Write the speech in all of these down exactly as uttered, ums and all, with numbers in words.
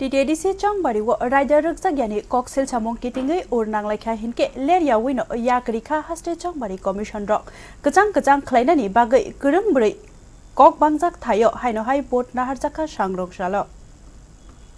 T T A D C Chongbari o raida rwkjakyani kok silsamung kitingwi ur nanglaikha hinkhe ler yaui no yak rikha haste Chongbari Commission rok. Kwchang kwchang khlainani bagwi kwrwng bwrwi kok bangjak thaio haino hai vote naharjakha sangrong salo.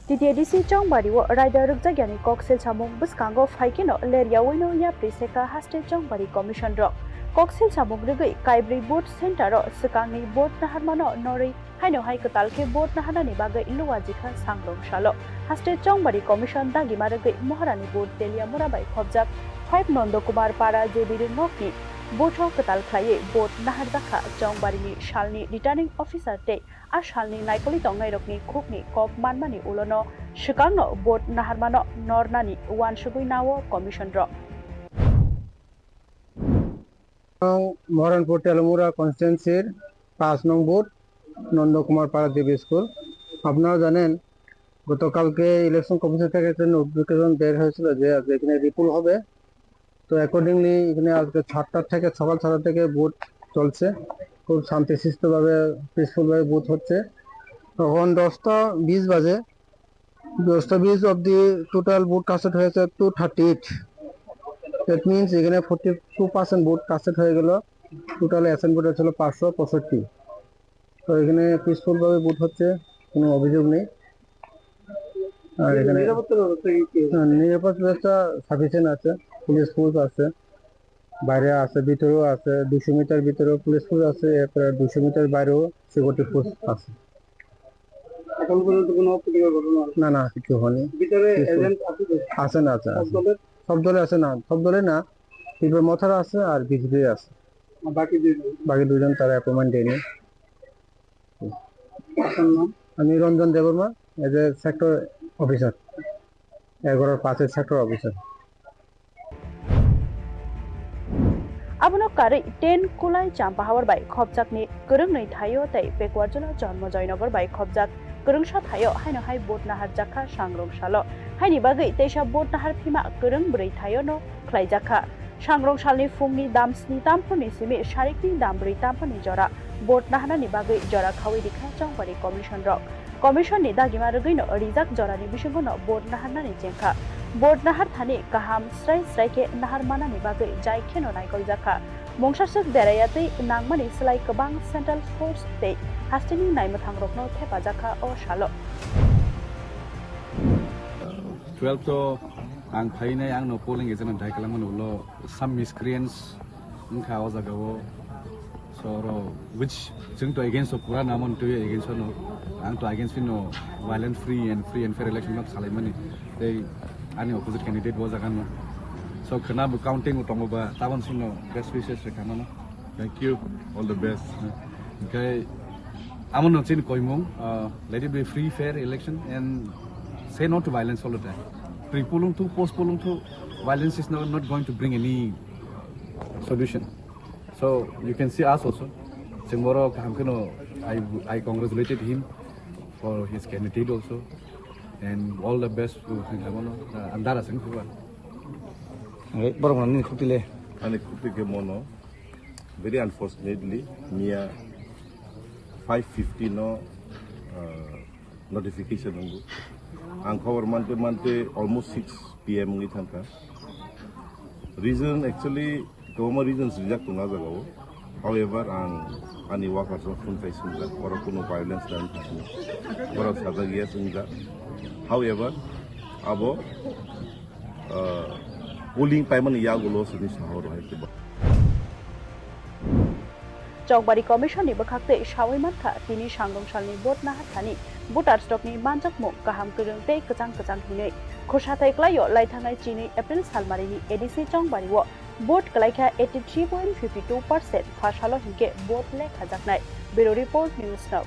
T T A D C Chongbari o raida rwkjakyani kok silsamung bwskango phaikheno ler yaui no yapri sekha haste Chongbari Commission rok. Kok silsamung rwgwi kaibrwi vote center o swkangni vote naharmano norwi haino hai kwtal khe vote naharnani bagwi luajikha sangrong salo. Haste Chongbari Commission dagima rwgwi Moharani vote Teliamura bai khopjak five Nondokumar Para J B R nokni booth o kwtal khlaiwi vote naharjakha. Chongbarini salni returning officer tei a salni naikolwi tongnairokni khukni kok manmani ulono swkangno vote naharmano nornani uansugwi nao commission rok. Moharanpur Teliamura constituency-র পাঁচ নং বুথ নন্দকুমার পাড়া দেবী স্কুল। আপনারা জানেন, গতকালকে election commission থেকে একটা নোটিফিকেশন বের হয়েছিল যে আজকে এখানে রিপোল হবে। তো অ্যাকর্ডিংলি এখানে আজকে সাতটা থেকে, সকাল ছটা থেকে ভোট চলছে, খুব শান্তিশিষ্টভাবে, পিসফুলভাবে ভোট হচ্ছে। তখন দশটা বিশ বাজে, দশটা বিশ অবধি টোটাল ভোট কাস্টেড হয়েছে two thirty eight. That means এখানে forty two percent vote casted হয়ে গেল। টোটাল অ্যাসাইন ভোট হয়েছিল পাঁচশো পঁয়ষট্টি। তো এখানে পিসফুলভাবে ভোট হচ্ছে, কোনো অভিযোগ নেই। আর এখানে নিরাপত্তার ব্যবস্থা কি কি আছে? হ্যাঁ, নিরাপত্তা ব্যবস্থা সাফিসিয়েন্ট আছে, পুলিশ ফোর্স আছে, বাইরে আছে, ভিতরেও আছে, দুশো মিটার ভিতরেও পুলিশ ফোর্স আছে, এরপরে দুশো মিটার বাইরেও সিকিউরিটি ফোর্স আছে। এখন পর্যন্ত কোনো অপ্রীতিকর ঘটনা হয়নি? না, না, কিছু হয়নি। ভিতরে কিছু এজেন্ট আছে তো? আছে না, আছে, সব আছে। দলের? সব দলে আছে না, সব দলে না। ত্রিপুরা মথার আছে আর বিজেপি আছে। আর বাকি দুইজন? বাকি দুইজন তারা অ্যাপয়েন্টমেন্ট দেয়নি। আপনার নাম? আমি Ranjan Debbarma, as a sector officer, এগারোর পাঁচের sector officer. Abono karwi ten Kulai Champahawar bai khopjakni kwrwngnwi thaio tei Pekuarzula Janmajoynagar bai khopjak kwrwngsa thaio haino hai vote naharjakha sangrong salo. Haini bagwi teisa vote nahar phima kwrwng bwrwi thaio no khlaijakha. Sangrong salni phungni dam sni tamphorni simi sarikni dam brwi tamphorni jora vote naharnani bagwi jora khaui rikha Chongpari Commission rok. Commission ni dagima rwgwino rijak jorani bisingono vote naharnani chengkha. Vote nahar thani kaham srai srai khe nahar manani bagwi jai kheno naikol jakha. Mungsa swk beraiya tei nangmani slai kwbang central force tei hasteni naimwthang rokno thepajakha o salo. Twelve to ang phainai, ang no polling agent dai kalamani ulo some miscreants wngkha o jaga o. So oro which chwng to against o pura namon twi against o no, ang to against no violent, free and, free and fair election no salaimani tei ani opposite candidate o jaga no. So khwna bo counting o tongo ba tabon sino best wishes rwkha mano. Thank you. All the best. Okay. Amo no chini koimung, uh, let it be free, fair election and say no to violence all the time. Pre-polling to, post-polling to, violence is not, not going to bring any solution. So you can see us also. Chwng boro kaham kheno, I, I congratulated him for his candidate also. And all the best to him. Uh, andara sing. Borok nini khukti le? Ani khukti ke mono. Very unfortunately, miya five fifty no, uh, notification wngwi. Ang khobor mante mante almost six P M wngwi thangkha. Reason actually, kwbangma reasons rijak tongo ah jagao. However, ang ani workers rok phone khai swngjak, borok kuno violence dani thangwi. Borok sajak ya swngjak. However, abo ah, polling paimani yagulo sini sahoro hai khe ba. Chokbari Commission ni bwkhak tei sawi mankha tini sangrong salni vote nahar thani voters rokni manjakmung kaham kwrwng tei kwchang kwchang hinwi. Khorsa thai klaio laithangnai chini April salmarini A D C Chongbari o vote kwlaikha eighty three point fifty two percent, pha salo hinkhe vote lekhajaknai. Bureau Report, News Now.